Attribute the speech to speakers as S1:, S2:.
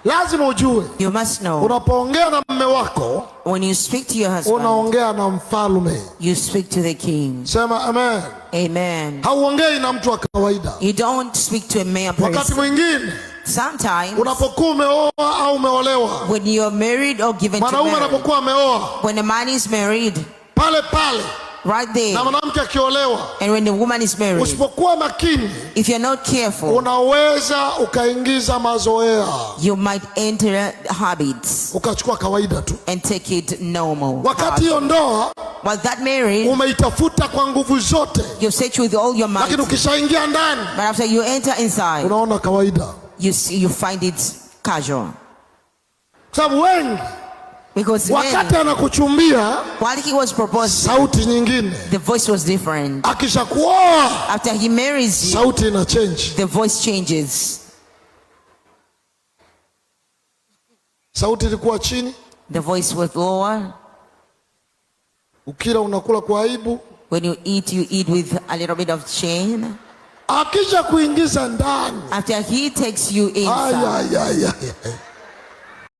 S1: Lazima ujue,
S2: You must know,
S1: unapoongea na mume wako,
S2: when you speak to your husband,
S1: unaongea na mfalme.
S2: You speak to the king.
S1: Sema amen.
S2: Amen.
S1: Hauongei na mtu wa kawaida.
S2: You don't speak to a mere
S1: Wakati
S2: person.
S1: Mwingine
S2: Sometimes,
S1: unapokuwa umeoa au umeolewa,
S2: when you're married or given to
S1: mwanaume
S2: marry,
S1: anapokuwa ameoa
S2: when a man is married,
S1: pale pale,
S2: right there,
S1: na mwanamke akiolewa,
S2: and when the woman is married,
S1: usipokuwa makini,
S2: if you're not careful,
S1: unaweza ukaingiza mazoea,
S2: you might enter habits
S1: ukachukua kawaida tu.
S2: And take it normal.
S1: Wakati hiyo ndoa
S2: While that marriage,
S1: umeitafuta kwa nguvu zote,
S2: you've searched with all your might,
S1: lakini ukishaingia ndani
S2: but after you enter inside,
S1: unaona kawaida,
S2: you see, you find it casual.
S1: Kwa sababu wengi
S2: Because
S1: wakati
S2: then,
S1: anakuchumbia
S2: while he was proposing,
S1: sauti nyingine,
S2: the voice was different.
S1: Akishakuoa
S2: After he marries you,
S1: sauti ina change.
S2: The voice changes.
S1: Sauti ilikuwa chini,
S2: The voice was lower.
S1: Ukila unakula kwa aibu.
S2: When you eat with a little bit of shame.
S1: Akisha kuingiza ndani,
S2: After he takes you
S1: ay,
S2: inside,
S1: ay, ay, ay.